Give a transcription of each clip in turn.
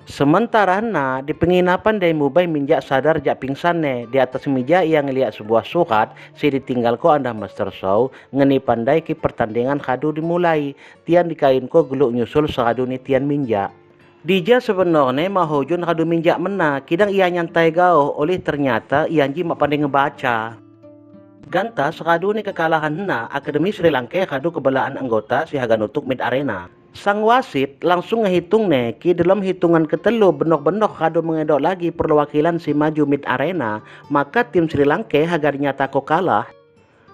Sementara na di penginapan Dai Mubai minjak sadar jak pingsanne. Di atas meja ia ngeliat sebuah surat si ditinggal ko anda Master Shaw ngeni pandai ki pertandingan kadu dimulai. Tian dikain ko geluk nyusul seradu ni tian minjak. Dija sebenarnya mahojun kadu minjak mena, kidang ia nyantai gauh oleh ternyata ia ji mak pandai ngebaca. Ganta seradu ni kekalahan na Akademi Sri Lanka kadu kebelaan anggota si haga nutuk mid arena. Sang wasit langsung ngehitung ne ki dalam hitungan ketelu benok-benok kadu mengedok lagi perwakilan si maju mid arena, maka tim Sri Lanka haga dinyatako kalah.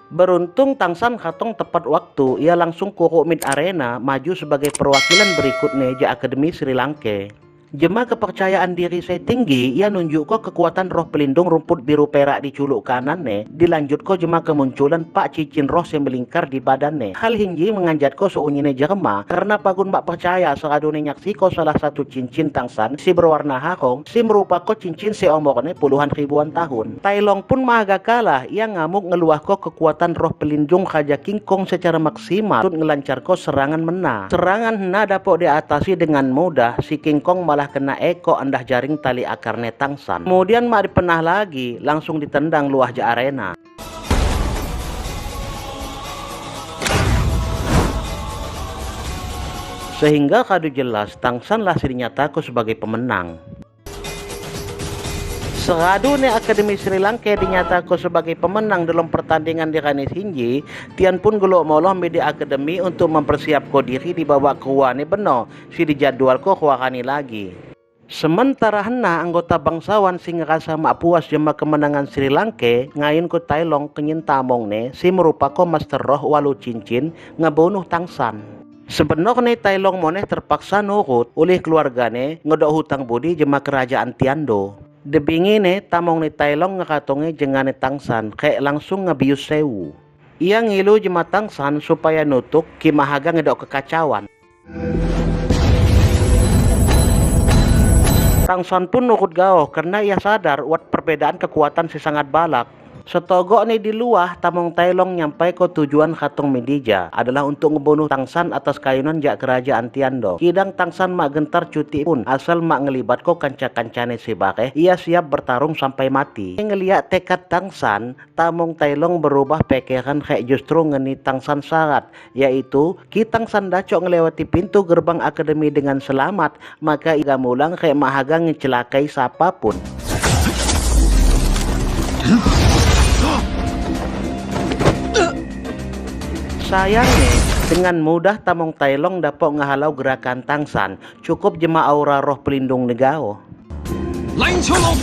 Beruntung Tangsan katong tepat waktu, ia langsung kuruk mid arena maju sebagai perwakilan berikutnya ja Akademi Sri Lanka. Jema kepercayaan diri saya tinggi, ia nunjuk ko kekuatan roh pelindung rumput biru perak di culuk kanan ne, dilanjut ko jema kemunculan pak cicin roh yang melingkar di badan ne. Hal hinggi menganjat ko seunyine jerma, karena pagun bak percaya seradune nyaksi ko salah satu cincin Tangsan si berwarna harong, si merupakan ko cincin si omorne puluhan ribuan tahun. Tai Long pun mahaga kalah, ia ngamuk ngeluah ko kekuatan roh pelindung Raja King Kong secara maksimal, tut ngelancar ko serangan mena. Serangan hena dapok diatasi dengan mudah, si King Kong malah kena eko andah jaring tali akarne Tangsan. Kemudian mak dipenah lagi, langsung ditendang luah ja arena. Sehingga kadu jelas Tangsan lah dinyatakan sebagai pemenang. Seradu ne Akademi Sri Lanka dinyatakan sebagai pemenang dalam pertandingan di Ranis Hinji, Tian pun gelok moloh media akademi untuk mempersiapkan diri di babak kedua ne beno, si dijadwal ko kuarani lagi. Sementara hena anggota bangsawan sing ngerasa mak puas jema kemenangan Sri Lanka, ngain ko Tai Long kenyin tamong ne si merupakan master roh walu cincin ngebunuh Tangsan. Sebenarnya Tai Long moneh terpaksa nurut oleh keluargane ngedok hutang budi jema kerajaan Tiando. Debingine tamong ni Tai Long ngekatonge jengane Tangsan kayak langsung ngebius sewu. Ia ngilu jema Tangsan supaya nutuk ki mahaga ngedok kekacauan. Tangsan pun nurut gaoh karena ia sadar wat perbedaan kekuatan si sangat balak. Setogok ni di luah tamong Tai Long nyampai ke tujuan Khatong Medija adalah untuk ngebunuh Tangsan atas kayunan jak kerajaan Tiando. Kidang Tangsan mak gentar cuti pun asal mak ngelibat ko kanca-kancane si bakeh, ia siap bertarung sampai mati. Ngeliat tekad Tangsan, tamong Tai Long berubah pikiran kayak justru ngeni Tangsan syarat, yaitu ki Tangsan dacok ngelewati pintu gerbang akademi dengan selamat, maka ia mulang kayak mahaga ngecelakai siapapun. Sayangnya, dengan mudah tamong Tai Long dapat ngehalau gerakan Tangsan, cukup jema aura roh pelindung negao. Lain Qiulong.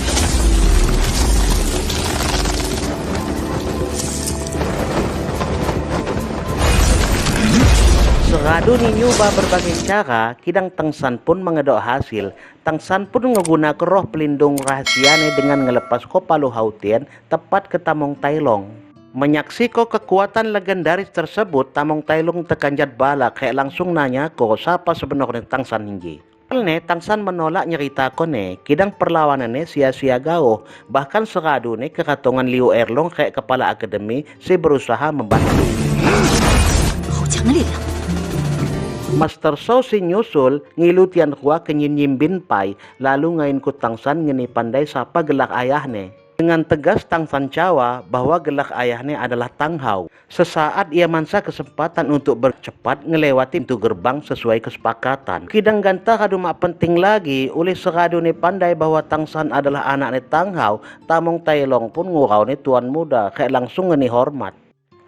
Seradu ni nyuba berbagai cara, kidang Tangsan pun mengedok hasil. Tangsan pun ngegunakan roh pelindung rahasiane dengan ngelepas kopalu hautian tepat ke tamong Tai Long. Menyaksikan kekuatan legendaris tersebut, tamong Tai Long terkanjat bala kayak langsung nanya ko siapa sebenarnya Tangsan hinggi. Ne Tangsan menolak nyerita kone, kidang perlawanannya sia-sia gauh. Bahkan seradu ne kekatongan Liu Erlong kayak kepala akademi si berusaha membantu. Master Shaw si nyusul ngilu Tian Hua kenyin nyimbin pai, lalu ngain ku Tangsan ngeni pandai sapa gelak ayahne. Dengan tegas Tangsan cawa bahwa gelak ayahnya adalah Tang Hao. Sesaat ia mansa kesempatan untuk bercepat ngelewati pintu gerbang sesuai kesepakatan. Kidang ganta kadu mak penting lagi, oleh seradu ni pandai bahwa Tangsan adalah anaknya Tang Hao, tamong Tai Long pun ngurau ni tuan muda, kayak langsung ngeni hormat.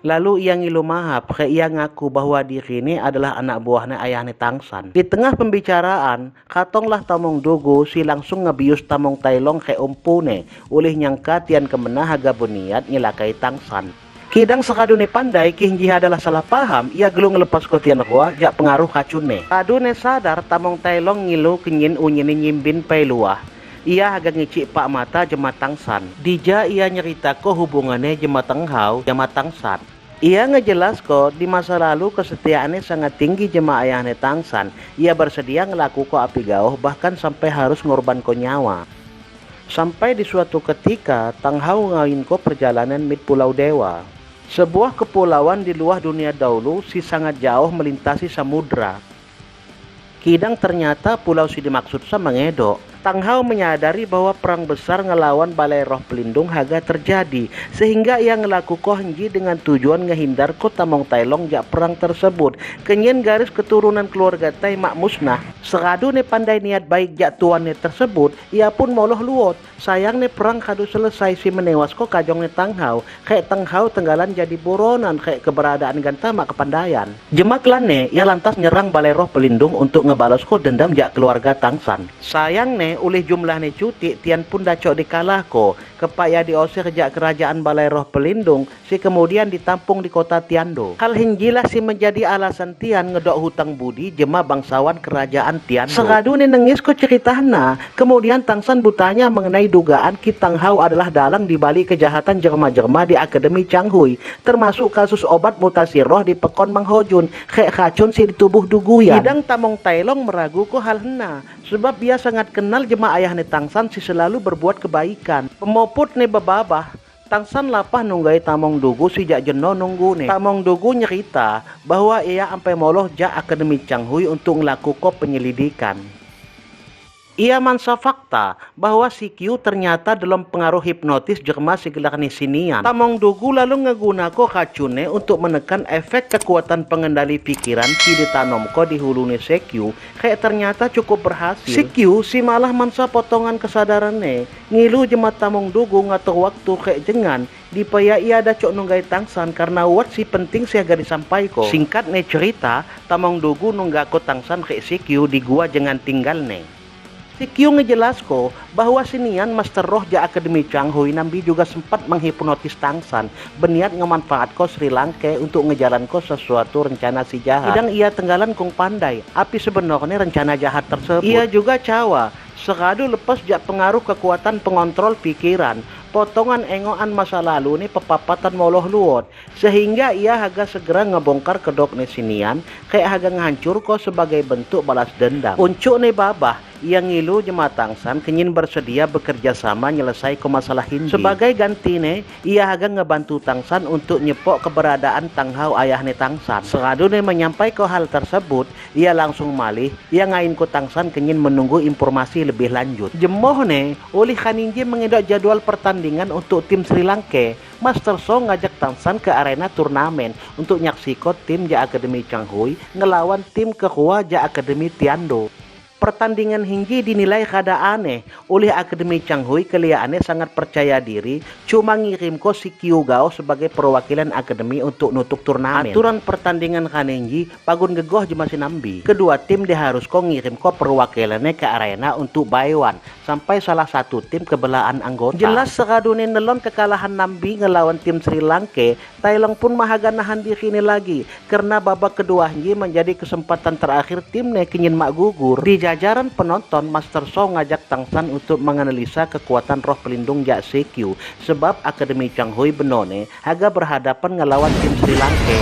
Lalu ia ngilu mahap, kayak ia ngaku bahwa diri ini adalah anak buahnya ayahnya Tangsan. Di tengah pembicaraan, katonglah tamong dugu si langsung ngebius tamong Tai Long kayak umpune, ulih nyangka tian kemenah haga buniat nyelakai Tangsan. Kidang sekadune pandai ki adalah salah paham, ia gelung ngelepas ko Tian Hua jak pengaruh kacune. Kadune sadar tamong Tai Long ngilu kenyin unyini nyimbin pai luah. Ia agak ngicik pak mata jema Tangsan. Dija ia nyerita ko hubungannya jema Tang Hao jema Tangsan. Ia ngejelas ko di masa lalu kesetiaannya sangat tinggi jema ayahnya Tangsan. Ia bersedia ngelaku ko api gauh bahkan sampai harus ngorban ko nyawa. Sampai di suatu ketika Tang Hao ngawin ko perjalanan mid Pulau Dewa. Sebuah kepulauan di luar dunia dahulu si sangat jauh melintasi samudra. Kidang ternyata pulau si dimaksud sama ngedok. Tang Hao menyadari bahwa perang besar ngelawan Balai Roh Pelindung haga terjadi, sehingga ia ngelakukan henji dengan tujuan ngehindar kota Mong Tai Long jak perang tersebut. Kenyen garis keturunan keluarga Tai mak musnah. Seradu ne pandai niat baik jak tuannya tersebut, ia pun moloh luot. Sayang ne perang kadu selesai si menewas ko kajong ne Tang Hao. Kayak Tang Hao tenggalan jadi buronan kayak keberadaan ganta mak kepandaian. Jemak lane ia lantas nyerang Balai Roh Pelindung untuk ngebalas ko dendam jak keluarga Tang San. Sayang ne oleh jumlah ne cutik Tian pun dacok dikalah ko. Kepaya diosir jak kerajaan Balai Roh Pelindung si kemudian ditampung di kota Tiando. Hal hinjilah si menjadi alasan Tian ngedok hutang budi jema bangsawan kerajaan Tiando. Seradu ne nengis ko ceritana. Kemudian Tang San bertanya mengenai dugaan Ki Tang Hao adalah dalang di balik kejahatan jerma-jerma di Akademi Changhui, termasuk kasus obat mutasi roh di Pekon Manghojun, kek racun si di tubuh Duguyan. Kidang Tamong Tai Long meragu ko hal hena, sebab dia sangat kenal jema ayah ne Tang San si selalu berbuat kebaikan. Pemoput ne bebabah, Tang San lapah nunggai Tamong Dugu sejak jeno nunggu ne. Tamong Dugu nyerita bahwa ia ampai moloh jak Akademi Changhui untuk ngelakukan penyelidikan. Ia mansa fakta bahwa si Q ternyata dalam pengaruh hipnotis jerma si gelar Sinian. Tamong Dugu lalu ngegunako racune untuk menekan efek kekuatan pengendali pikiran si ditanomko di hulune si Q, kayak ternyata cukup berhasil. Si Q si malah mansa potongan kesadarannya ngilu jema Tamong Dugu ngatur waktu kayak jengan dipaya ia ada cok nunggai Tang San karena wat si penting si agak disampai ko. Singkat ne cerita, Tamong Dugu nunggako Tang San kayak si Q di gua jangan tinggal ne. Si Q ngejelasko bahwa sinian Master Roh ja Akademi Changhui Nambi juga sempat menghipnotis Tang San, berniat ngemanfaatko Sri Lanka untuk ngejalanko sesuatu rencana si jahat. Kidang ia tenggalan kong pandai, api sebenarnya rencana jahat tersebut. Ia juga cawa, seradu lepas jak pengaruh kekuatan pengontrol pikiran, potongan engoan masa lalu ni pepapatan moloh luot, sehingga ia haga segera ngebongkar kedok nesinian, kayak haga ngehancur ko sebagai bentuk balas dendam. Uncuk ne babah, ia ngilu jema Tang San kenyin bersedia bekerja sama nyelesai ke masalah ini. Sebagai gantine, ia haga ngebantu Tang San untuk nyepok keberadaan Tang Hao ayah ne Tang San. Seradu ne menyampai ke hal tersebut, ia langsung malih, ia ngain ke Tang San kenyin menunggu informasi lebih lanjut. Jemoh ne, oleh Kaninji mengedok jadwal pertandingan untuk tim Sri Lanka, Master Song ngajak Tang San ke arena turnamen untuk nyaksiko tim Ja Akademi Changhui ngelawan tim kedua Ja Akademi Tiando. Pertandingan hinggi dinilai kada aneh oleh Akademi Changhui, kelihaannya sangat percaya diri, cuma ngirim ko si Kyu Gao sebagai perwakilan akademi untuk nutup turnamen. Aturan pertandingan kanenji pagun gegoh jema sinambi. Kedua tim diharus ko ngirim ko perwakilannya ke arena untuk baywan sampai salah satu tim kebelaan anggota. Jelas seradune nelon kekalahan Nambi ngelawan tim Sri Lanka, Tai Long pun mahaga nahan diri ini lagi karena babak kedua hinggi menjadi kesempatan terakhir timnya kingin mak gugur. Di jajaran penonton, Master Song ngajak Tang San untuk menganalisa kekuatan roh pelindung Jak CQ sebab Akademi Changhui Benone agak berhadapan ngelawan tim Sri Lanka.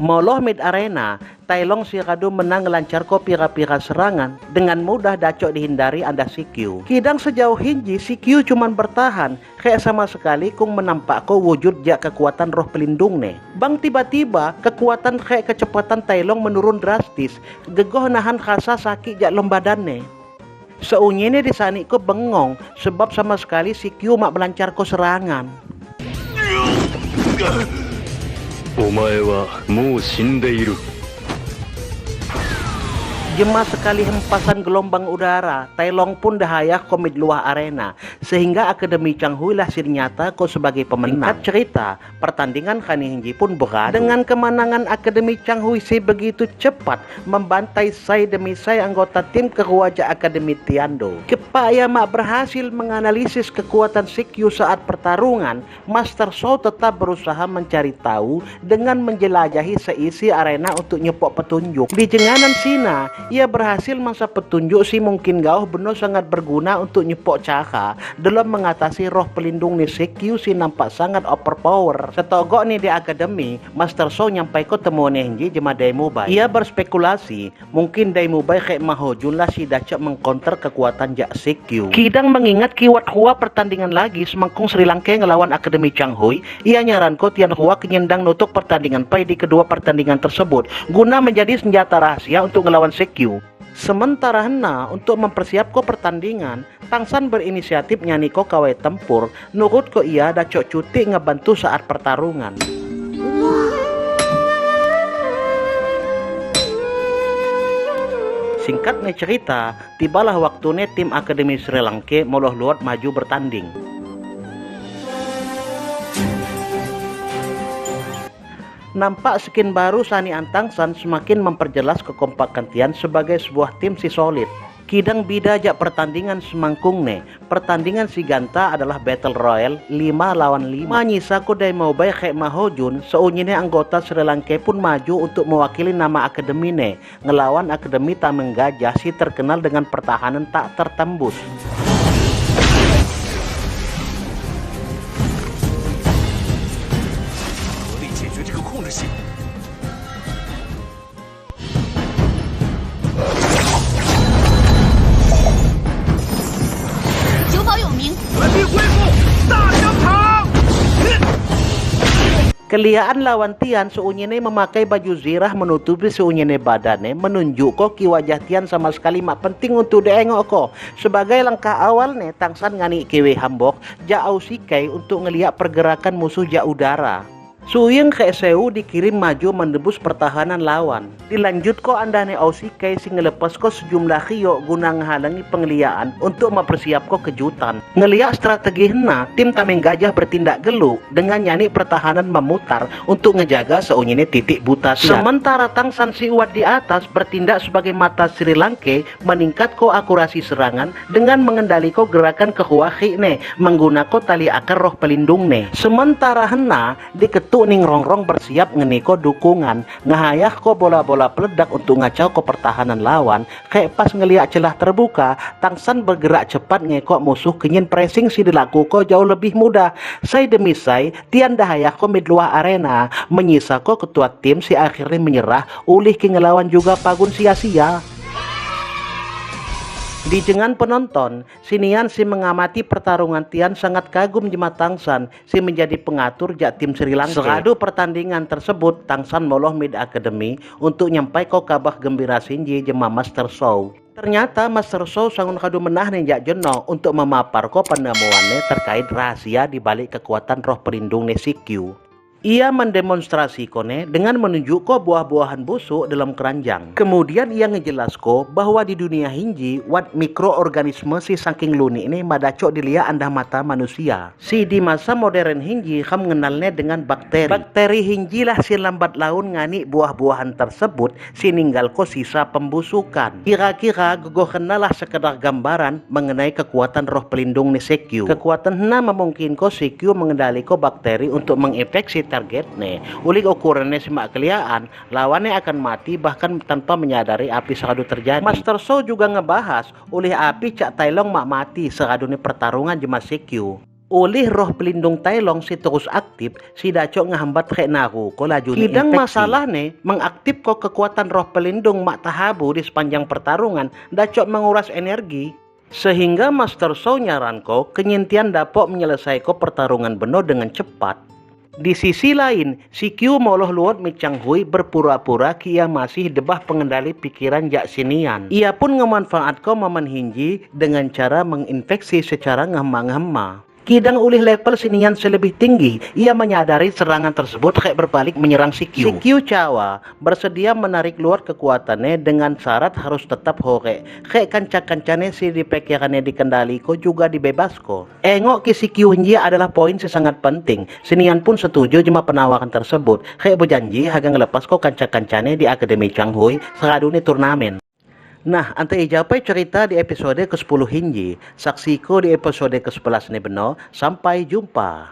Moloh mid arena, Tai Long si radu menang lancar ko pira-pira serangan dengan mudah dacok dihindari anda si Q. Kidang sejauh hinji si Q cuman bertahan, kayak sama sekali kung menampak ko wujud jak kekuatan roh pelindung ne. Bang tiba-tiba kekuatan kayak kecepatan Tai Long menurun drastis, gegoh nahan rasa sakit jak lombadan ne. Seunyene disani ko bengong sebab sama sekali si Q mak melancar ko serangan. Omae wa mou shindeiru. Jema sekali hempasan gelombang udara, Tai Long pun dahayah komid luah arena, sehingga Akademi Changhui lah nyata ko sebagai pemenang. Singkat cerita, pertandingan Kani Hinji pun beradu. Dengan kemenangan Akademi Changhui si begitu cepat membantai sai demi sai anggota tim keruaja Akademi Tiando. Kepaya mak berhasil menganalisis kekuatan si Q saat pertarungan, Master Shou tetap berusaha mencari tahu dengan menjelajahi seisi arena untuk nyepok petunjuk. Di jenganan Sina, Ia berhasil masa petunjuk si mungkin gauh beno sangat berguna untuk nyepok cara dalam mengatasi roh pelindung ni CQ si nampak sangat overpower. Setogok ni di akademi, Master So nyampai ko temuan hinji jema Dai Mubai. Ia berspekulasi mungkin Dai Mubai kayak Mahojun lah si dacak mengkonter kekuatan jak CQ. Kidang mengingat kiwat hua pertandingan lagi semangkung Sri Lanka ngelawan Akademi Changhui, ia nyaran ko Tian Hua kenyendang nutuk pertandingan pai di kedua pertandingan tersebut guna menjadi senjata rahasia untuk ngelawan CQ. Sementara hena untuk mempersiapko pertandingan, Tangsan berinisiatif nyaniko kawai tempur, nurut ko ia dacok cuti ngebantu saat pertarungan. Singkatnya cerita, tibalah waktunya tim Akademi Sri Lanka moloh luat maju bertanding. Nampak skin baru Sani Antangsan semakin memperjelas kekompakan Tian sebagai sebuah tim si solid. Kidang bida jak pertandingan semangkung ne. Pertandingan si Ganta adalah Battle Royale 5 lawan 5. Manyisa ko Dai Mubai khek Mahojun, seunyine anggota Sri Lanka pun maju untuk mewakili nama akademi ne. Ngelawan akademi Tameng Gajah si terkenal dengan pertahanan tak tertembus. Keliaan lawan Tian seunyine memakai baju zirah menutupi seunyine badane menunjuk ko ki wajah Tian sama sekali mak penting untuk diengok ko. Sebagai langkah awal ne Tangsan ngani kewe hambok jauh sikai untuk ngeliat pergerakan musuh jak udara. Suyeng ke SEU dikirim maju menembus pertahanan lawan. Dilanjut ko andane Ausikai sing ngelepas ko sejumlah rio guna ngehalangi pengliaan untuk mempersiap ko kejutan. Ngeliat strategi hena, tim Tameng Gajah bertindak gelu dengan nyani pertahanan memutar untuk ngejaga seunyine titik buta siap. Sementara Tangsan Siwat di atas bertindak sebagai mata Sri Lanka meningkat ko akurasi serangan dengan mengendali ko gerakan ke ne menggunakan tali akar roh pelindung ne. Sementara hena diketuk ning rongrong bersiap ngeniko dukungan ngahayah ko bola-bola peledak untuk ngacau ko pertahanan lawan. Kayak pas ngeliat celah terbuka, Tangsan bergerak cepat ngekok musuh kenyin pressing si dilaku ko jauh lebih mudah. Sai demi sai Tian dahayah ko midluah arena menyisa ko ketua tim si akhirnya menyerah ulih ki ngelawan juga pagun sia-sia. Di jengan penonton, Sinian si mengamati pertarungan Tian sangat kagum jema Tangsan si menjadi pengatur jak tim Sri Lanka. Seradu pertandingan tersebut, Tangsan moloh mid akademi untuk nyampai ko kabah gembira Sinji jema Master Show. Ternyata Master Show sangun kadu menah nih jak jeno untuk memapar ko penemuannya terkait rahasia di balik kekuatan roh pelindung ne CQ. Ia mendemonstrasi kone dengan menunjuk ko buah-buahan busuk dalam keranjang. Kemudian ia ngejelasko bahwa di dunia hinji wat mikroorganisme si saking luni ini madacok dilihat andah mata manusia. Si di masa modern hinji kam mengenalnya dengan bakteri. Bakteri hinji lah si lambat laun ngani buah-buahan tersebut si ninggal ko sisa pembusukan. Kira-kira gogoh kenalah sekedar gambaran mengenai kekuatan roh pelindung ni CQ. Kekuatan hena memungkinkan ko CQ mengendali ko bakteri untuk menginfeksi target nih. Ulik ukurannya simak keliaan, lawannya akan mati bahkan tanpa menyadari api seradu terjadi. Master Show juga ngebahas oleh api cak Tailong mak mati seradu ni pertarungan jema CQ. Oleh roh pelindung Tailong si terus aktif, si dacok ngehambat rek naru ko laju ni infeksi. Masalah nih mengaktif ko kekuatan roh pelindung mak tahabu di sepanjang pertarungan, dacok menguras energi. Sehingga Master Show nyaranko kenyintian dapok menyelesaikan pertarungan beno dengan cepat. Di sisi lain, si Q moloh luot Mi Chang Hui berpura-pura kia masih debah pengendali pikiran jak sinian. Ia pun ngemanfaatkan momen hinji dengan cara menginfeksi secara ngema-ngema. Kidang ulih level sinian selebih tinggi, ia menyadari serangan tersebut kayak berbalik menyerang si Q. Si Q Cawa bersedia menarik luar kekuatannya dengan syarat harus tetap hore. Kayak kanca-kancane si di pikirannya dikendaliko juga dibebasko. Engok ki si Q hinji adalah poin sangat penting. Sinian pun setuju jema penawaran tersebut. Kayak berjanji haga ngelepas ko kanca-kancane di Akademi Changhui seraduni turnamen. Nah, ante ijapai cerita di episode ke-10 hinji. Saksiku di episode ke-11 ni beno. Sampai jumpa.